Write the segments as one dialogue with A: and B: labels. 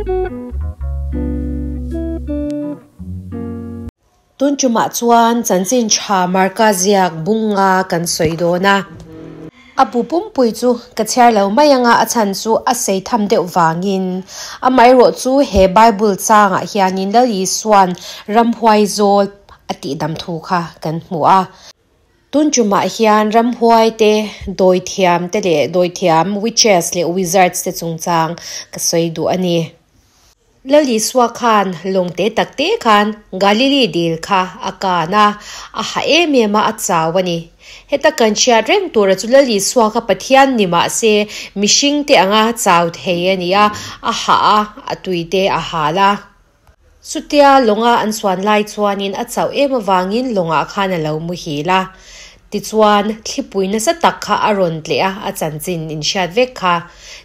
A: Tun tumah chuan chanchin tha Marka ziak bunga kan sawi dawn a. A bu pumpui chu ka chhiar lo mai anga a chhan chu a sei tham deuh vangin. Amaherawh chu he Bible changah hianin Lal Isua'n ramhuai zawl a tihdam thu kha kan hmu a. Tun tumah hian ramhuai te, dawithiam te leh dawithiam, witches leh wizards te chungchang ka sawi duh a ni. Lal Isua khan lawng te tak te khan Galili dil kha a kan a, a ha em em a, a chau a ni. Heta kan hriat reng tura chu Lal Isua kha Pathian ni mah se mihring te anga chau thei a ni a, a hah a, a tui te a hal a. Chutia lawnga an chuan lai chuanin a chauh em avangin lawngah khan a lo muhil a. Tichuan, thlipui nasa tak kha a rawn tleh a, a chanchin in hriat vek kha.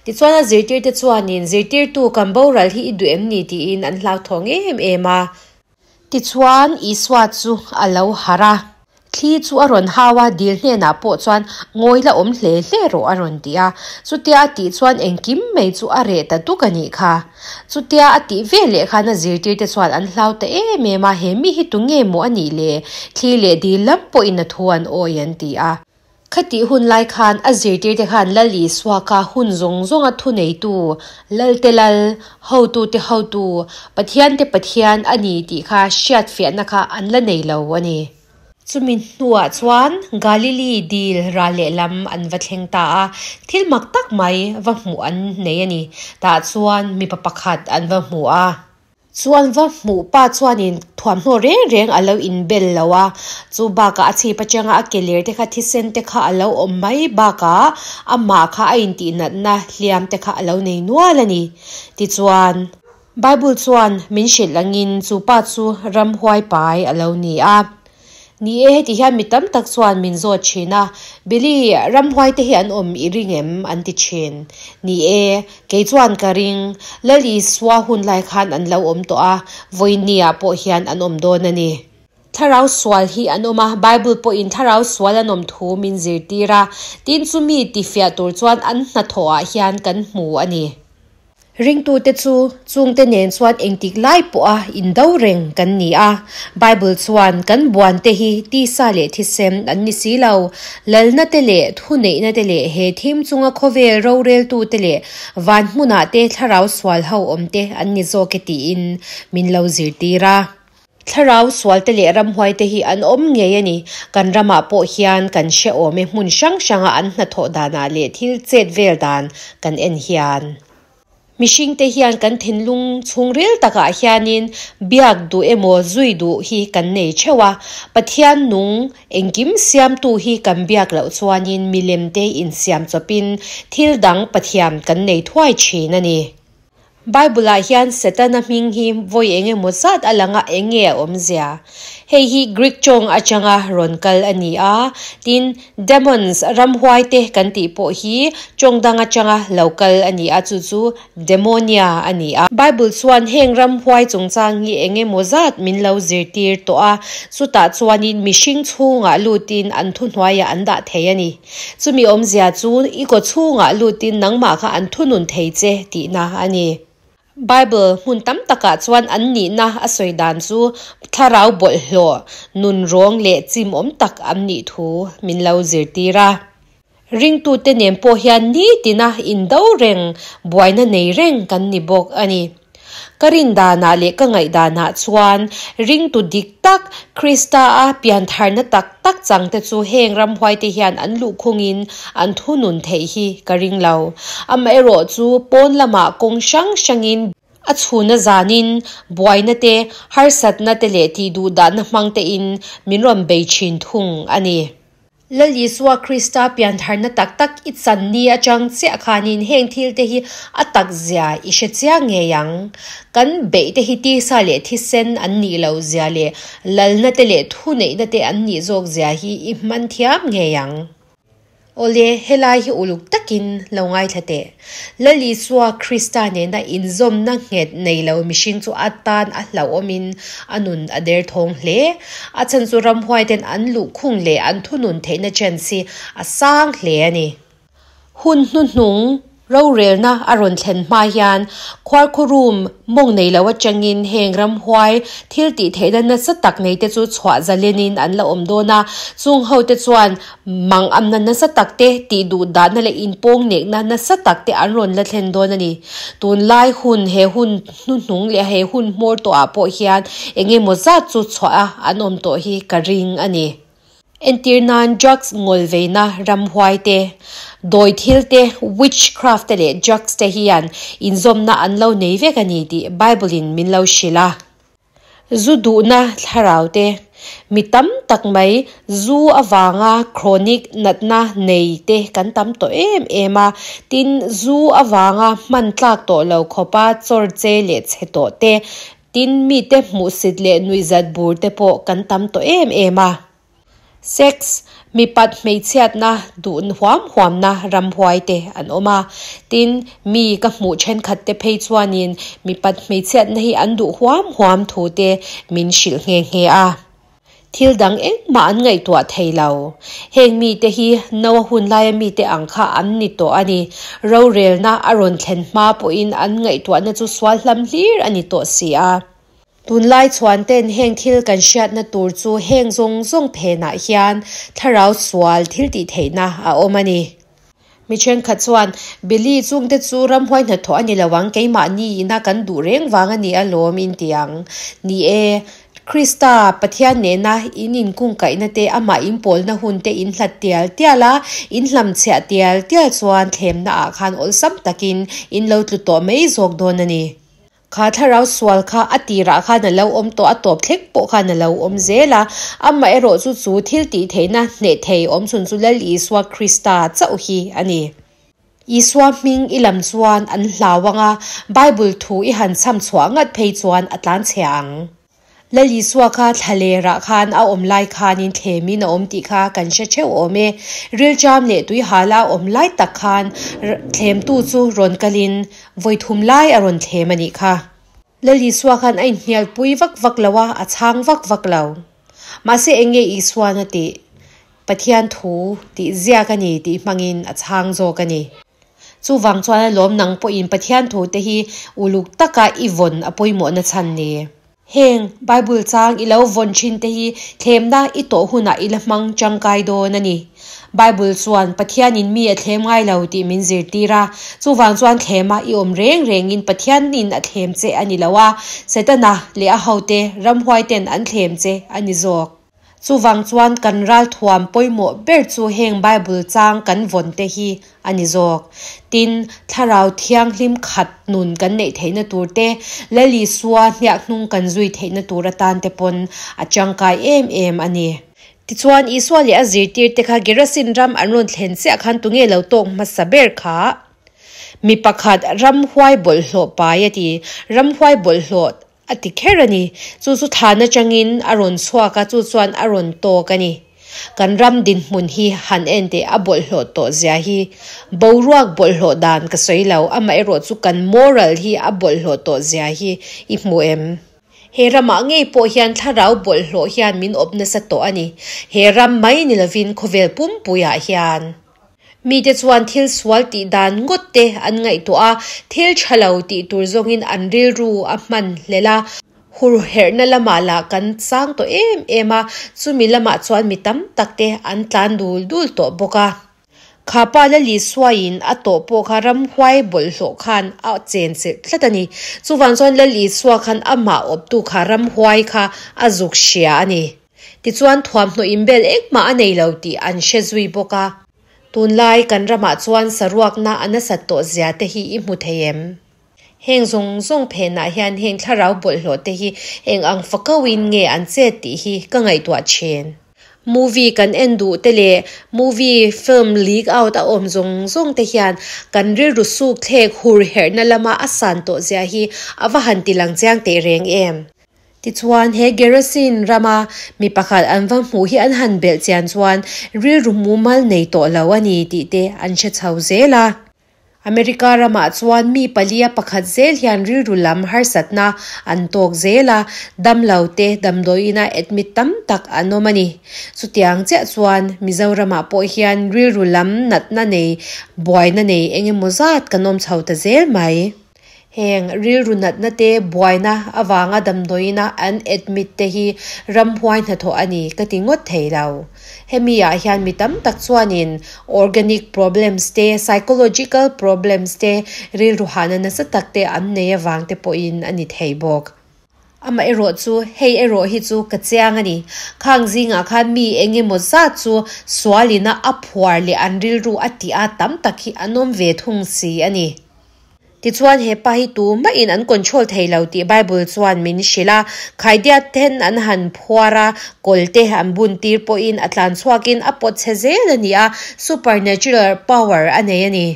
A: Tichuan a zirtirte chuanin, Zirtirtu, kan boral hi i duh em ni? tiin an hlauthawng em em a. Tichuan, Isua chu a lo harh a. Thli chu a rawn hau a, dil hnenah pawh chuan, Ngawi la awm hle hle rawh a rawn ti a. Chutia a tih chuan engkim mai chu a reh ta duk a nih kha. Chutia a tih ve leh khan a zirtirte chuan an hlau ta em em a, he mi hi tu nge maw a nih le? Thli leh dil lam pawhin a thu an awi an ti a. Khatih hun lai khan a zirtirte khan Lal Isua kha hun zawng zawnga thuneitu, Lalte Lal, Hotute Hotu, Pathiante Pathian a ni tih kha hriatfiahna kha an la nei lo a ni. Chumi hnuah chuan Galili dil ral lehlam an va thleng ta a, thil mak tak mai va hmuh an nei a ni. Tah chuan mipa pakhat an va hmu a. Chu an va hmuh pa chuanin thuamhnaw reng reng a lo inbel lo a, chu bakah a chhip atanga a ke ler te kha thisen te kha a lo awm mai bakah amah kha a intihnatna hliam te kha a lo nei nual a ni. Tichuan. Bible chuan min hrilh angin chu pa chu ramhuai pai a lo ni a. Ni e, heti hian mi tam tak chuan min zawt thin a, Billy, ramhuai te hi an awm i ring em? an ti thin. Ni e, kei chuan ka ring, Lal Isua hun lai khan an lo awm tawh a, vawinia pawh hian an awm dawn a ni. Thlarau sual hi an awm a, Bible pawhin thlarau sual an awm thu min zirtir a, tin chumi tifiah tur chuan an hnathawhah hian kan hmu a ni. Ringtute chu chungte nen chuan engtik lai pawha indo reng kan ni a. Bible chuan kan buante hi tisa leh thisem an ni si lo. Lalna te leh thuneihna te leh he thim chunga khawvel roreltute leh van hmunah te thlarau sual ho awmte an ni zawk e tiin min lo zirtir a. Thlarau sualte leh ramhuaite hi an awm ngei a ni. Kan ramah pawh hian kan hre awm e hmun hrang hranga an hnathawh danah leh thil chet vel dan kan en hian. Mihringte hian kan thinlung chhungril takah hianin biak duh emaw zui duh hi kan nei theuh a. Pathian nung engkim siamtu hi kan biak loh chuanin milemte insiam chawpin thil dang Pathian kan nei thuai thin a ni. Bible-ah hian Setana hming hi vawi eng emaw zat a lang a, eng nge a awmzia? Hei hi Greek tawng atanga rawn kal a ni a, tin, demons, ramhuaite kan tih pawh hi tawng dang atanga lo kal a ni a, chu chu demonia a ni a. Bible chuan heng ramhuai chungchang hi eng emaw zat min lo zirtir tawh a, chutah chuanin mihring chhungah lutin an thuhnuaiah an dah thei a ni. Chumi awmzia chu i kaw chhungah lutin nangmah kha an thunun thei che tihna a ni. Bible hmun tam takah chuan an nihna a sawi dan chu thlarau bawlhhlawh, nun rawng leh chimawm tak an nih thu min lo zirtir a. Ringtute nen pawh hian nitina indo reng, buaina nei reng kan ni bawk a ni. Ka rin danah leh ka ngaih danah chuan ringtu dik tak, Krista-a piantharna tak tak changte chu heng ramhuaite hian an luhkhungin an thunun theih hi ka ring lo. Amaherawh chu pawn lamah kawng hrang hrangin a chhuna zanin buaina te, harsatna te leh tihduhdahna hmang tein min rawn bei thin thung a ni. Lal Isua Krista piantharna tak tak i chan ni atang chiah khanin heng thil te hi a tak zia i hre chiang ngei ang. Kan beih te hi tisa leh thisen an nih loh zia leh lalna te leh thuneihna te an nih zawk zia hi i hman thiam ngei ang. Awle, helai hi uluk takin lo ngaithla teh. Lal Isua Krista nena inzawmna nghet nei lo mihring chu a tan a hlauhawmin a nun a derthawng hle. A chhan chu ramhuaiten an luhkhung leh an thunun theihna chance hi a sang hle a ni. Hun hnuhnung Rorelna a rawn thlen hma hian khuarkhurum mawng nei lo atangin heng ramhuai thil tih theihna nasa tak nei te chu chhuah zalenin an la awm dawn a, chung ho te chuan mangamna nasa tak te, tih duh dahna leh inpawng nekna nasa tak te an rawn la thlen dawn a ni. Tunlai hun, he hun hnuhnung leh he hun hmawr tawhah pawh hian eng emaw zat chu chhuah a an awm tawh hi ka ring a ni. Entir nan drugs ngawlveina ramhuai te, dawi thil te, witchcraft te leh drugs te hian inzawmna an lo nei vek a ni tih Bible in min lo hrilh a. Zu duhna thlarau te, mi tam tak mai zu avanga chronic natna nei te kan tam tawh em em a, tin zu avanga hman tlak tawh lo khawpa chawr che leh chhe tawh te, Tin, mite hmuhsit leh nuihzat bur te pawh kan tam tawh em em a. Sex, mipat hmeichhiatna duh huam huamna ramhuai te an awm a. Tin, mi ka hmuh thenkhat te phei chuanin mipat hmeichhiatna hi an duh huam huam thu te min hrilh nghe nghe a. Thil dang engmah an ngaihtuah thei lo. Heng mite hi Noa hun laia mite ang kha an ni tawh a ni. Rorelna a rawn thlen hma pawhin an ngaihtuahna chu sual hlam hlir a ni tawh si a. Tunlai chhuan ten heng thil kan hriatna tur chu heng zawng zawng phenah hian thlarau sual thil tih theihna a awm a ni. Mi thenkhat chuan, Billy, chungte chu ramhuai hnathawh a ni lo ang, keimahni ina kan duh reng vang a ni alawm in ti ang. Ni e, Krista, Pathian nena in inkungkaihna te, amah inpawlna hun te in hlat tial tial a, in hlamchhiah tial tial chuan thlemna ah khan awlsam takin in lo tlu tawh mai zawk dawn a ni. Kha thlarau sual kha a tirah khan a lo awm tawh, a tawp thleng pawh khan a lo awm zel a. Amaherawh chu chu thil tih theihna hneh thei awm chhun chu Lal Isua Krista chauh hi a ni. Isua hming i lam chuan an hlau ang a, Bible thu i han chham chhuah ngat phei chuan a tlan chhia ang. Lal Isua kha thlalerah khan a awm lai khanin thlemin a awm tih kha kan hre theuh awm e. Rilṭam leh tuihala a awm lai tak khan thlemtu chu rawn kalin vawi thum lai a rawn thlem a nih kha. Lal Isua khan a inhnialpui vak vak lo a, a chhang vak vak lo. Mahse eng nge Isuan a tih? Pathian thu tih ziak a ni tih hmangin a chhang zawk a ni. Chuvang chuan a lawm nang pawhin Pathian thute hi uluk taka i vawn a pawimawhna chhan ni. Heng Bible chang i lo vawn thin te hi thlemna i tawh hunah i la hmang tangkai dawn a ni. Bible chuan Pathianin mi a thlem ngai lo tih min zirtir a, chuvang chuan thlema i awm reng rengin Pathianin a thlem che a ni lo a, Setana leh a hote ramhuaiten an thlem che a ni zawk. Chuvang chuan kan ralthuam pawimawh ber chu heng Bible chang kan vawn te hi a ni zawk. Tin, Thlarau Thianghlim khat nun kan neih theihna tur te, Lal Isua hniakhnung kan zui theihna tur atan te pawn a tangkai em em a ni. Tichuan, Isua leh a zirtir te kha Gerasin ram an rawn thlen chiah khan tunge lo tawk hmasa ber kha? Mi pakhat ramhuai bawlhhlawh pai a ti. Ramhuai bawlhhlawh A ti kher a ni. Chu chu than atangin a rawn chhuak a, chu chuan a rawn tawk a ni. Kan ram dinhmun hi han en teh a bawlhhlawh tawh zia hi. Boruak bawlhhlawh dan ka sawi lo, amaherawh chu kan moral hi a bawlhhlawh tawh zia hi i hmu em? He ramah ngei pawh hian thlarau bawlhhlawh hian min awp nasa tawh a ni. He ram mai ni lovin khawvel pumpuiah hian. Mite chuan thil sual tih dan ngawt te an ngaihtuah a, thil tha lo tih tur zawngin an rilru a hman hlel a. Hurherhna lamah lah kan chang tawh em em a, chumi lamah chuan mi tam tak te an tlan dul dul tawh bawk a. Kha pa Lal Isuain a tawh pawh kha ramhuai bawlhhlawh khan a chenchilh tlat a ni. Chuvang chuan Lal Isua khan amah awptu kha ramhuai kha a zuk hria a ni. Tichuan thuamhnaw inbel engmah a nei lo tih an hre zui bawk a. Tunlai kan ramah chuan saruakna a nasat tawh zia te hi i hmu thei em? Heng zawng zawng phenah hian heng thlarau bawlhhlawh te hi eng ang fakauin nge an chet tih hi ka ngaihtuah thin. Movie kan en duh te leh movie film leak out a awm zawng zawng te hian kan rilru suk thlek hur herhna lama a san tawh zia hi a va han ti lang chiang teh reng em? Tichuan, he Gerasin rama mi pakhat an va hmuh hi an han belh chian chuan rilru mumal nei tawh lo a ni tih te an hre chho zel a. America ramah chuan mi palia pakhat zel hian rilru lam harsatna an tawk zel a, damlo te damdawiina admit tam tak an awm a ni. Chutiang chiah chuan Mizoramah pawh hian rilru lam natna nei, buaina nei eng emaw zat kan awm chho ta zel mai. Heng rilru natna te buaina avanga damdawiina an admit te hi ramhuai hnathawh a ni ka ti ngawt thei lo. Hemi ah hian mi tam tak chuanin organic problems te, psychological problems te, rilru hahna nasa tak te an nei avang te pawhin a ni thei bawk. Amaherawh chu hei erawh hi chu ka chiang a ni. Khang zingah khan mi eng emaw zat chu sualina a phuar leh an rilru a tih a tam tak hi an awm ve thung si a ni. Tichuan he pa hi tumahin an control thei lo tih Bible chuan min hrilh a, khaidiat ten an han phuar a, kawl te an bun tir pawhin a tlan chhuakin a pawt chhe zel a ni a, supernatural power a nei a ni.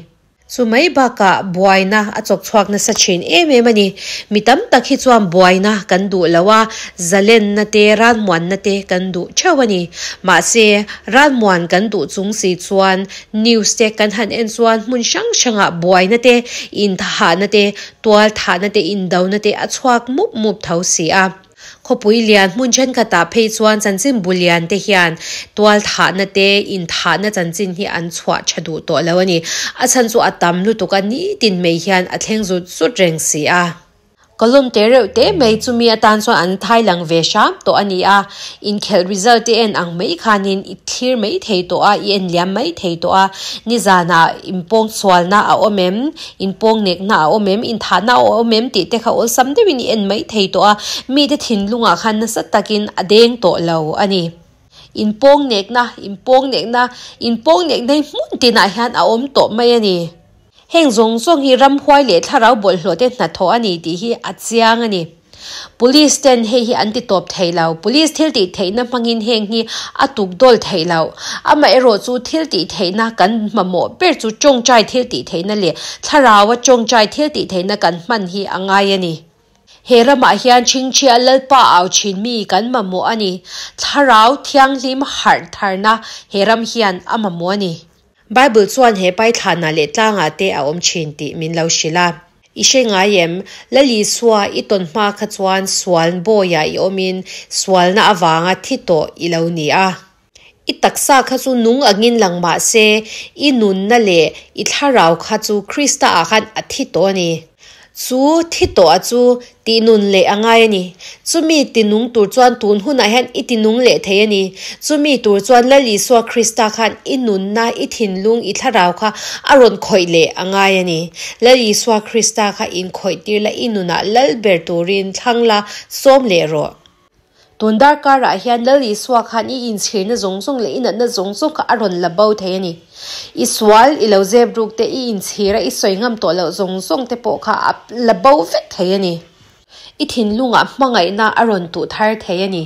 A: Chu mai bakah buaina a chawk chhuak nasa thin em em a ni. Mi tam tak hi chuan buaina kan duh lo a, zalenna te, ralmuanna te kan duh theuh a ni. Mahse, ralmuan kan duh chung si chuan News te kan han en chuan hmun hrang hrangah buaina te, inthahna te, tualthahna te, indona te a chhuak mup mup tho si a. Khawpui lian hmun thenkhatah phei chuan chanchinbu lian te hian tualthahna te, inthahna chanchin hi an chhuah tha duh tawh lo a ni. A chhan chu a tam lutuk a, nitin mai hian a thleng zut zut reng si a. Column te reuh te mai chumi atan chuan an thai lang ve hram tawh a ni a, inkhelh result te en ang mai khanin i thlir mai thei tawh a, i en liam mai thei tawh a, nizanah inpawng sualna a awm em, inpawng nekna a awm em, inthahna a awm em tih te kha awlsam deuhin i en mai thei tawh a, mite thinlungah khan nasa takin a deng tawh lo a ni. Inpawng nekna, inpawng nekna, inpawng nekna hi hmun tinah hian a awm tawh mai a ni. Heng zawng zawng hi ramhuai leh thlarau bawlhhlawh te hnathawh a ni tih hi a chiang a ni. Police ten hei hi an ti tawp thei lo. Police thil tih theihna hmangin heng hi a tuk dawl theih loh. Amaherawh chu thil tih theihna kan mamawh ber chu tawngtai thil tih theihna leh thlaraua tawngtai thil tih theihna kan hman hi a ngai a ni. He ramah hian chhingchhia Lalpa au thin mi kan mamawh a ni. Thlarau thianghlim harh tharna he ram hian a mamawh a ni. Bible chuan he paithlanah leh tlangah te a awm thin tih min lo hrilh a. I hre ngai em? Lal Isua i tawn hma kha chuan sual bawiah i awmin sualna avanga thi tawh i lo ni a. I taksa kha chu nung angin lang mah se, i nunna leh i thlarau kha chu Krista ah khan a thi tawh a ni. Chu thi tawh a chu tihnun leh a ngai a ni. Chumi tinung tur chuan tun hunah hian i tinung leh thei a ni. Chumi tur chuan Lal Isua Krista khan i nunna, i thinlung, i thlarau kha a rawn khawih leh a ngai a ni. Lal Isua Krista kha inkhawih tir la, i nunah lal ber turin thlang la, sawm leh rawh. Tun darkarah hian Lal Isua khan i inchhirna zawng zawng leh i natna zawng zawng kha a rawn la bo thei a ni. I sual, i lo zep ruk te, i inchhira i sawi ngam tawh loh zawng zawng te pawh kha a la bo vek thei a ni. I thinlungah hmangaihna a rawn tuh thar thei a ni.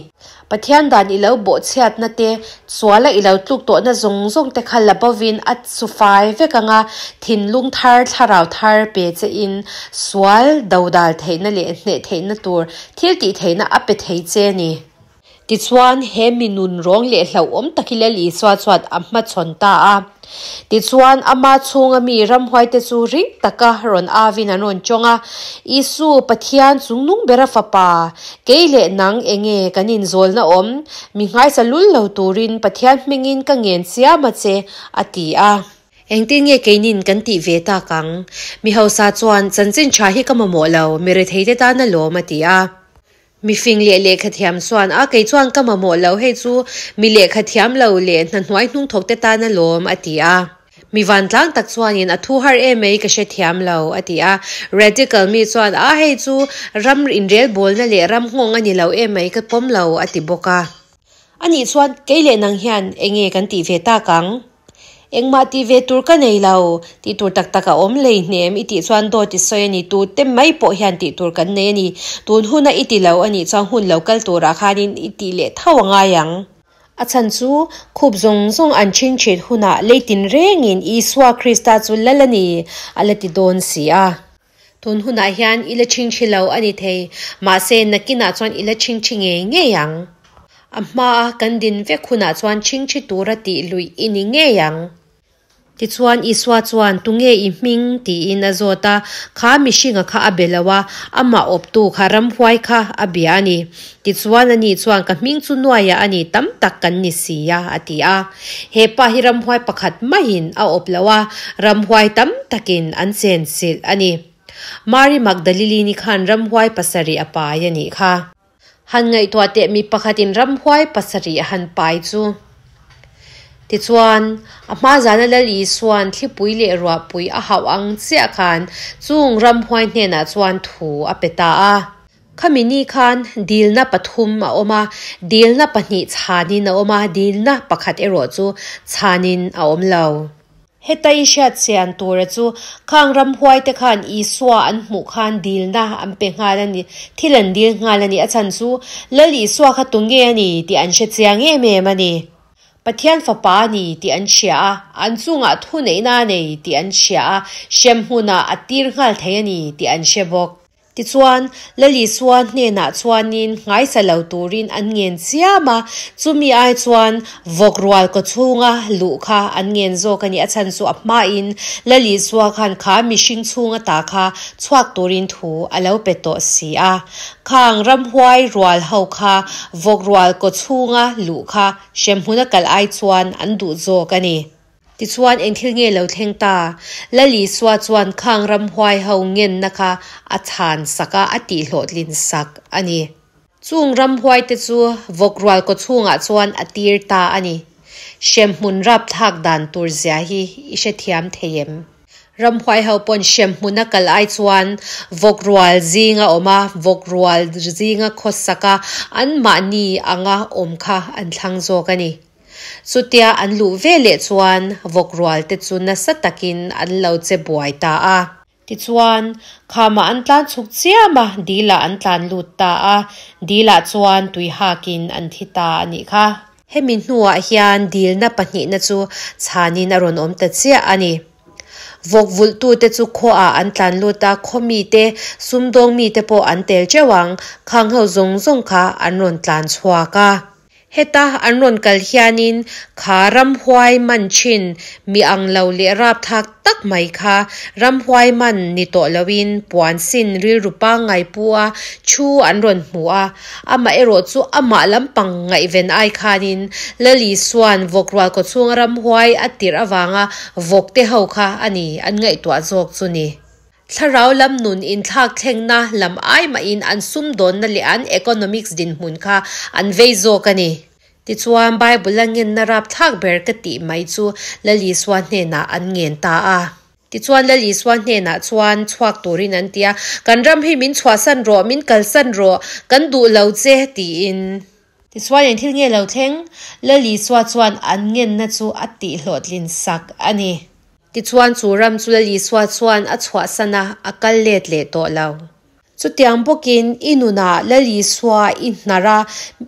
A: Pathian dan i lo bawhchhiatna te, suala i lo tluk tawhna zawng zawng te kha la bovin a chufai vek ang a, thinlung thar, thlarau thar pe chein sual dodal theihna leh hneh theihna tur Thil tih theihna a pe thei che a ni. Tichuan, he mi nun rawng leh hlauhawm tak hi Lal Isua chuan a hmachhawn ta a. Tichuan, ama chhunga mi ramhuaite chu ring taka rawn avin an rawn tawng a, Isu, Pathian chungnung bera Fapa, kei leh nang enge kan inzawlna awm? Mi nghaisa lul lo turin Pathian hmingin ka ngen chiam a che, a ti a. Engtin nge keinin kan tih ve tak ang? Mi hausa chuan, Chanchin tha hi ka mamawh lo, mi retheite tan a lawm, a ti a. Mi fing leh lehkhathiam chuan, A, kei chuan ka mamawh lo, hei chu mi lehkhathiam lo leh hna hnuai hnungthawkte tan a lawm, a ti a. Mi vantlang tak chuanin, A thu har em mai, ka hrethiam lo, a ti a. Radical mi chuan, A, hei chu ram inrelbawlna leh ram nghawng a ni lo em mai, ka pawm lo, a ti bawk a. Anih chuan kei leh nang hian enge kan tih ve tak ang? Engmah tih ve tur ka nei lo, tih tur tak tak a awm lei hnem i tih chuan dawt i sawi a ni, tu te mai pawh hian tih tur kan nei a ni, tun huna i ti lo a nih chuan hun lo kal turah khanin i tih leh tho a ngai ang. A chhan chu khup zawng zawng an chhing thin hunah lei tinrengin Isua Krista chu lal a ni a la ti dawn si a. Tun hunah hian i la chhingchhi lo a ni thei, mahse nakinah chuan i la chhingchhi ngei ngei ang. A hmaa kan din vek hunah chuan chhingchhi tura tih luih i ni ngei ang. Tichuan, Isua chuan, Tunge i hming? tiin a zawt a. Kha mihringa kha a be lo a, amah awptu kha ramhuai kha a bia a ni. Tichuan, ani chuan, Ka hming chu nuaiah a ni, tam tak kan ni si a, a ti a. He pa hi ramhuai pakhat maiin a awp lo a, ramhuai tam takin an chenchilh a ni. Mari Magdalilini khan ramhuai pasarih a pai a nih kha. Han ngaihtuah teh mi pakhatin ramhuai pasarih a han pai chu. Tichuan, a hma zana Lal Isua'n thlipui leh ruahpui a hauh ang chiah khan chung ramhuai hnenah chuan thu a pe ta a. Khami ni khan dilna pathum a awm a, dilna pahnih chhanin a awm a, dilna pakhat erawh chu chhanin a awm lo. Heta i hriat chian tura chu khang ramhuai te khan Isua an hmuh khan dilna an pe nghal a ni, thil an dil nghal a ni. A chhan chu Lal Isua kha tunge a ni tih an hre chiang em em a ni. Pathian Fapa a ni tih an hria a, an chungah thuneihna a nei tih an hria a, hremhmunah a tir nghal thei a ni tih an hre bawk. Tichuan, Lal Isua hnenah chuanin nghaisa lo turin an ngen chiam a, chumi ai chuan vawk rual kaw chhunga luh kha an ngen zawk a ni. A chhan chu a hmain Lal Isua khan kha mihring chhunga ta kha chhuak turin thu a lo pe tawh si a. Khang ramhuai rual ho kha vawk rual kaw chhunga luh kha hremhmuna kal ai chuan an duh zawk a ni. Tichuan eng thil nge lo thleng ta? Lal Isua chuan khang ramhuai ho ngenna kha a chhan sak a, a tihhlawhtlin sak a ni. Chung ramhuai te chu vawk rual kaw chhungah chuan a tir ta a ni. Hremhmun rapthlak dan tur zia hi i hrethiam thei em? Ramhuai ho pawn hremhmun a kal ai chuan vawk rual zinga awm a, vawk rual zinga khawsak a, anmahni anga awm kha an thlang zawk a ni. Chutia an luh ve leh chuan vawk rual te chu nasa takin an lo che buai ta a. Tichuan, khamah an tlan chhuk chiam a, dilah an tlan lut ta a, dilah chuan tui hakin an thi ta a nih kha. Hemi hnuah hian dilna pahnihna chu chhanin a rawn awm ta chiah a ni. Vawk vulhtute chu khuaah an tlan lut a, khaw mite, sumdawng mite pawh an tel teuh ang, khang ho zawng zawng kha an rawn tlan chhuak a. Heta an rawn kal hianin kha ramhuai man thin mi ang lo leh rapthlak tak mai kha ramhuai man ni tawh loin puan sin rilru pangngai pu a thu an rawn hmu a. Amaherawh chu amah lampang ngaihven ai khanin Lal Isua'n vawk rual kaw chhunga ramhuai a tirh avanga vawk te ho kha a ni an ngaihtuah zawk chu ni. Thlarau lam nun inthlak thlengna lam ai mahin an sumdawnna leh an economics dinhmun kha an vei zawk a ni. Tichuan, Bible-a ngenna rapthlak ber ka tih mai chu Lal Isua hnenah an ngen ta a. Tichuan, Lal Isua hnenah chuan chhuak turin an ti a, Kan ram hi min chhuahsan rawh, min kalsan rawh, kan duh lo che, tiin. Tichuan, eng thil nge lo thleng? Lal Isua chuan an ngenna chu a tihhlawhtlin sak a ni. Tichuan chu ram chu Lal Isua chuan a chhuahsan a, a kal let leh tawh lo. Chutiang bawkin i nunah Lal Isua i hnar a,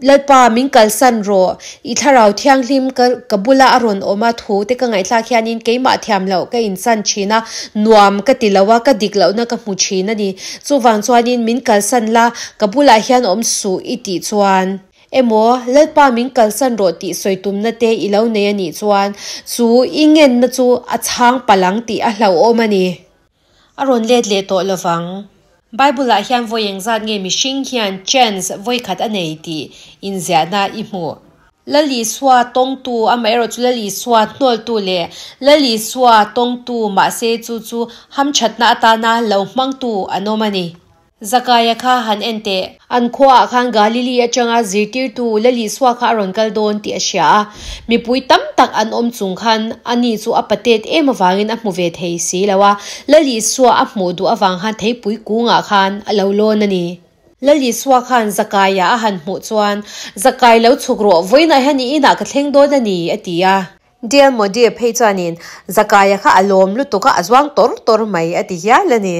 A: Lalpa min kalsan rawh, i thlarau thianghlim ka ka bula a rawn awm a, thu te ka ngaihthlak hianin keimah thiam loh ka inchan thin a, nuam ka ti lo a, ka dik lohna ka hmu thin a ni. Chuvang chuanin min kalsan la, ka bulah hian awm suh i tih chuan. Emaw, Lalpa min kalsan rawh tih sawi tumna te i lo nei a nih chuan chu i ngenna chu a chhang palh ang tih a hlauhawm a ni. A rawn let leh tawh lovang. Bible-ah hian vawi engzat nge mihring hian chance vawi khat a nei tih inziahna i hmuh? Lal Isua tawngtu, amaherawhchu Lal Isua hnawltu leh Lal Isua tawngtu mahse chu chu hamthatna atana lo hmangtu an awm a ni. Zakaia kha han en teh. An khuaah khan Galili atanga zirtirtu Lal Isua kha a rawn kal dawn tih a hria a. Mipui tam tak an awm chung khan ani chu a patet em avangin a hmu ve thei si lo a. Lal Isua a hmuh duh avang khan theipui kungah khan a lo lawn a ni. Lal Isua khan Zakaia a han hmuh chuan, Zakai lo chhuk rawh, vawiinah hian i inah ka thleng dawn a ni, a ti a. Dear Modi phei chuanin Zakaia kha a lawm lutuk a, a zuang tawr tawr mai a ti hial a ni.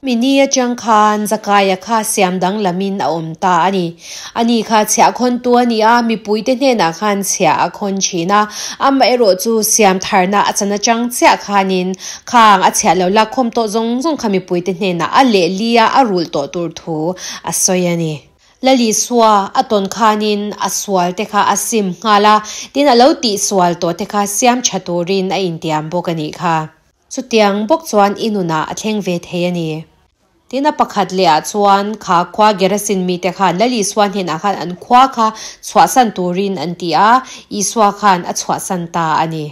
A: Mini atang khan Zakaia kha siam danglamin a awm ta a ni. Ani kha chhiahkhawntu a ni a, mipuite hnenah khan chhiah a khawn thin a. Amaherawh chu siam tharna a chan atang chiah khanin khang a chhiah lo lakkhawm tawh zawng zawng kha mipuite hnenah a lehli a, a rulh tawh tur thu a sawi a ni. Lal Isua a tawn khanin a sual te kha a sim nghal a, tin a lo tihsual tawh te kha siam tha turin a intiam bawk a nih kha. Chutiang bawk chuan i nunah a thleng ve thei a ni. Tin a pakhat leh ah chuan kha khua Gerasin mite khan Lal Isua hnenah khan an khua kha chhuahsan turin an ti a, Isua khan a chhuahsan ta a ni.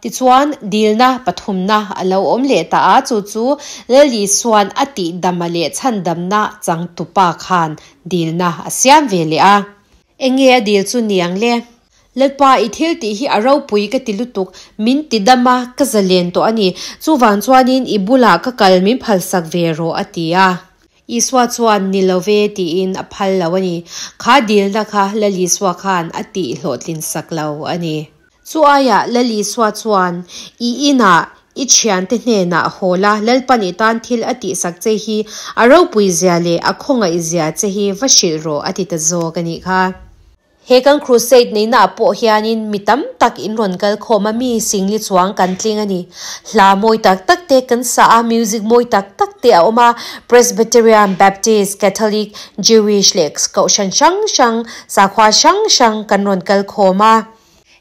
A: Tichuan, dilna pathumna a lo awm leh ta a, chu chu Lal Isua'n a tihdama leh chhandamna changtupa khan dilna a siam ve leh a. Enge a dil chu niang le? Lalpa, i thil tih hi a ropui ka ti lutuk, min ti dam a, ka zalen tawh a ni. Chuvang chuanin i bulah ka kal min phalsak ve rawh, a ti a. Isua chuan ni lo ve tiin a phal lo a ni. Kha dilna kha Lal Isua khan a tih hlawhtlin sak lo a ni. Chu aiah Lal Isua chuan, I inah i thiante hnenah haw la, Lalpan i tan thil a tihsak che hi a ropui zia leh a khawngaih zia che hi va hrilh rawh a ti ta zawk a nih kha. He kan crusade neihnaah pawh hianin mi tam tak in rawn kal khawm a, mi singli chuang kan tling a ni. Hla mawi tak tak te kan sa a, music mawi tak tak te a awm a, Presbyterian, Baptist, Catholic, Jewish leh kohhran hrang hrang, sakhua hrang hrang kan rawn kal khawm a.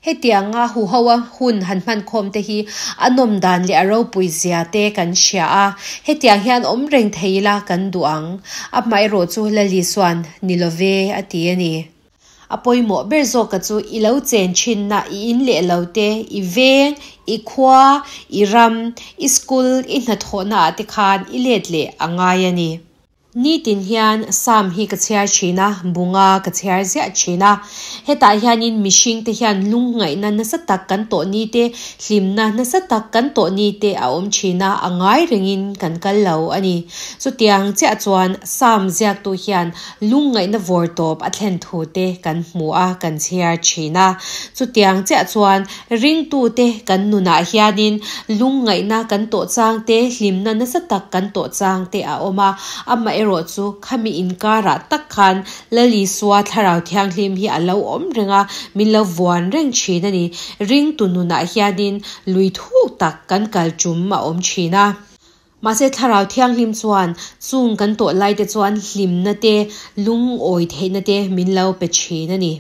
A: Hetianga huhoa hun han hman khawm te hi a nawm dan leh a ropui zia te kan hria a, hetiang hian awm reng thei ila kan duh ang. A hmaerawh chu Lali chuan ni lo ve a ti a ni. A pawimawh ber zawka chu i lo chen thinna i in leh lo te, i veng, i khua, i ram, i school, i hnathawhna ah te khan i let leh a ngai a ni. Nitin hian Psalm hi ka chhiar thin a, bunga ka chhiar ziah thin a. Hetah hianin mihringte hian lungngaihna nasa tak kan tawh ni te, hlimna nasa tak kan tawh ni te a awm thin a, a ngai rengin kan kal lo a ni. Chutiang chiah chuan Psalm ziaktu hian lungngaihna vawr tawp a thlen thu te kan hmu a, kan chhiar thin a. Chutiang chiah chuan Ringtute kan nunah hianin lungngaihna kan tawh chang te, hlimna nasa tak kan tawh chang te a awm a. Amaherawh chu khami inkarah tak khan Lal Isua Thlarau Thianghlim hi a lo awm reng a, min lo vuan reng thin a ni. Ringtu nunah hianin lui thuk tak kan kal tum a awm thin a. Mahse Thlarau Thianghlim chuan chung kan tawh laite chuan hlimna te, lungawi theihna te min lo pe thin a ni.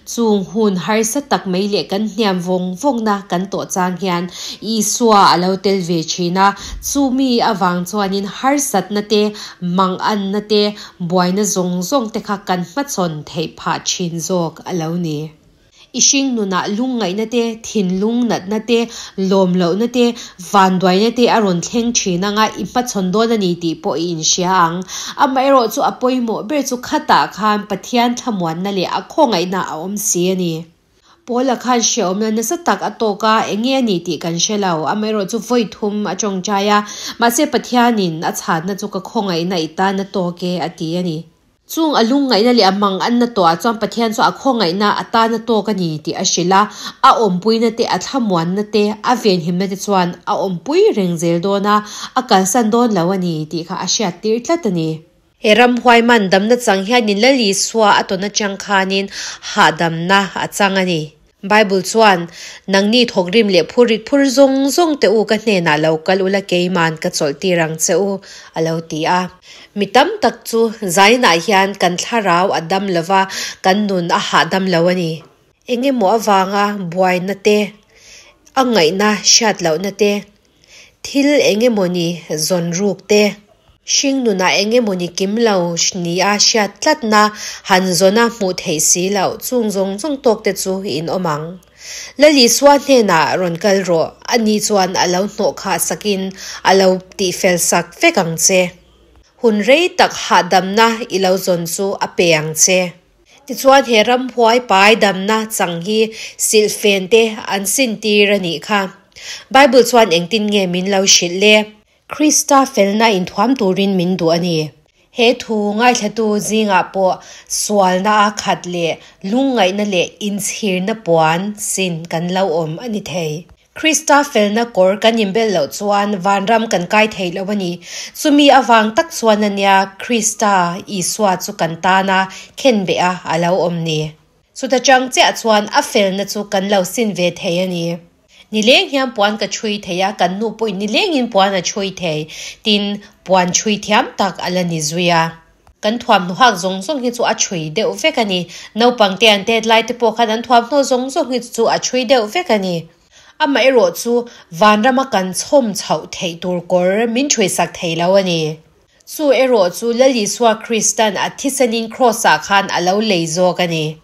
A: Chung hun harsa tak mai leh kan hniam vawng vawngna kan tawh chang hian Isua a lo tel ve thin a, chumi avang chuanin harsatna te, manganna te, buaina zawng zawng te kha kan hmachhawn theih phah thin zawk a lo ni. I hring nunah lungngaihna te, thinlung natna te, lawm lohna te, vanduaina te a rawn thleng thin anga i hmachhawn dawn a ni tih pawh i inhria ang. Amaherawh chu a pawimawh ber chu khatah khan Pathian thlamuanna leh a khawngaihna a awm si a ni. Paula khan hreawmna nasa tak a tawk a, eng nge a ni tih kan hre lo. Amaherawh chu vawi thum a tawngtai a, mahse Pathianin a chhanna chu ka khawngaihna i tan a tawk e a ti a ni. Chung a lungngaihna leh a mang anna tawhah chuan Pathian chu a khawngaihna a tana tawk a ni tih a hrilh a, a awmpuina te, a thlamuanna te, a venhimna te chuan a awmpui reng zel dawn a, a kalsan dawn lo a ni tih kha a hriattir tlat a ni. He ramhuai man damna chang hianin Lal Isua a tawn atang khanin hahdamna a chang a ni. Bible chuan, Nangni thawkrim leh phurrit phur zawng zawng te u ka hnenah lo kal ula keiman ka chawlh tir ang che u, a lo ti a. Mi tam tak chu zainah hian kan thlarau a dam lo va, kan nun a hahdam lo a ni. Eng emaw avanga buaina te, a ngaihna hriat lohna te, Thil eng emawni zawn ruk te, hringnunah eng emawni kim lo ni a hriat tlatna han zawna hmuh theih si loh chung zawng zawng tawk te chu in awm ang. Lal Isua hnenah rawn kal rawh, ani chuan a lo hnawh khah sakin a lo tihfel sak vek ang che. Hun rei tak hahdamna i lo zawn chu a pe ang che. Tichuan he ramhuai pai damna chang hi silhfen te an sintir a nih kha. Bible chuan engtin nge min lo hrilh le? Krista felna inthuam turin min duh a ni. He thu ngaithlatu zingah pawh sualna a khat leh lungngaihna leh inchhirna puan sin kan lo awm a ni thei. Krista felna kawr kan inbel loh chuan vanram kan kai thei lo a ni. Chumi avang tak chuan a nia Krista Isua chu kan tana khenbeh a a lo awm ni. Chuta chang chiah chuan a felna chu kan lo sin ve thei a ni. Nileng hian puan ka chhui thei a, kan nu pawhin nilengin puan a chhui thei. Tin, puan chhui thiam tak a la ni zui a. Kan thuamhnaw hak zawng zawng hi chu a chhui deuh vek a ni. Naupang te an tet lai te pawh khan an thuamhnaw zawng zawng hi chu a chhui deuh vek a ni. Amaherawh chu vanrama kan chhawm chhoh theih tur kawr min chhuisak thei lo a ni. Chu erawh chu Lal Isua Kristan a thisenin Kraws-ah khan a lo lei zawk a ni.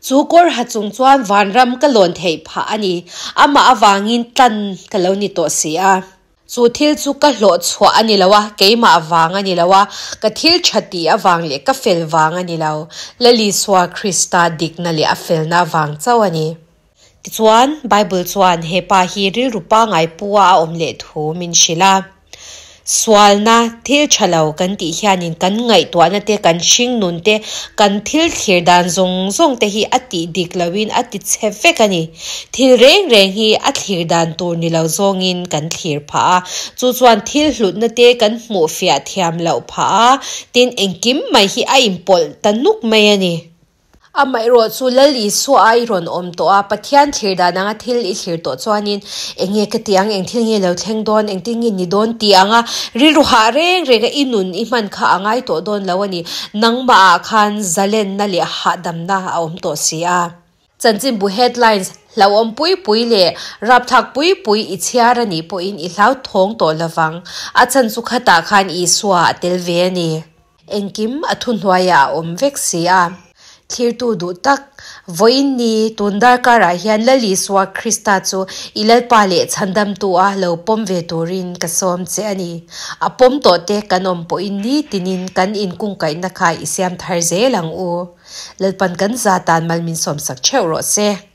A: Chu kawr ha chung chuan vanram ka lawn theih phah a ni. Amah avangin tlan ka lo ni tawh si a. Chu thil chu ka hlawh chhuah a ni lo a, keimah vang a ni lo a, ka thil tha tih avang leh ka fel vang a ni lo. Lal Isua Krista dikna leh a felna avang chauh a ni. Tichuan, Bible chuan he pa hi rilru pangngai pu-a a awm leh thu min hrilh a. Sualna, thil tha lo kan tih hianin kan ngaihtuahna te, kan hringnun te, kan thil thlir dan zawng zawng te hi a tih dik loin a ti chhe vek a ni. Thil reng reng hi a thlir dan tur ni lo zawngin kan thlir phah a, chu chuan thil hlutna te kan hmuh fiah thiam loh phah a, tin engkim mai hi a inpawlh ta nuk mai a ni. Amaherawh chu Lal Isua a i rawn awm tawh a, Pathian thlir dan anga thil i thlir tawh chuanin eng nge ka ti ang, eng thil nge lo thleng dawn, engtin nge ni dawn tih anga rilru hah reng reng a i nun i hman kha a ngai tawh dawn lo a ni. Nangmah ah khan zalenna leh hahdamna a awm tawh si a. Chanchinbu headlines hlauhawm pui pui leh rapthlak pui pui i chhiar a nih pawhin i hlauthawng tawh lovang. A chhan chu khatah khan Isua a tel ve a ni. Engkim a thuhnuaiah a awm vek si a. Thlirtu duh tak, vawiin ni tun darkarah hian Lal Isua Krista chu i Lalpa leh Chhandamtu a lo pawm ve turin ka sawm che a ni. A pawm tawh te kan awm pawhin nitinin kan inkungkaihna kha i siam thar zel ang u. Lalpan kan za tan mal min sawmsak theuh rawh se.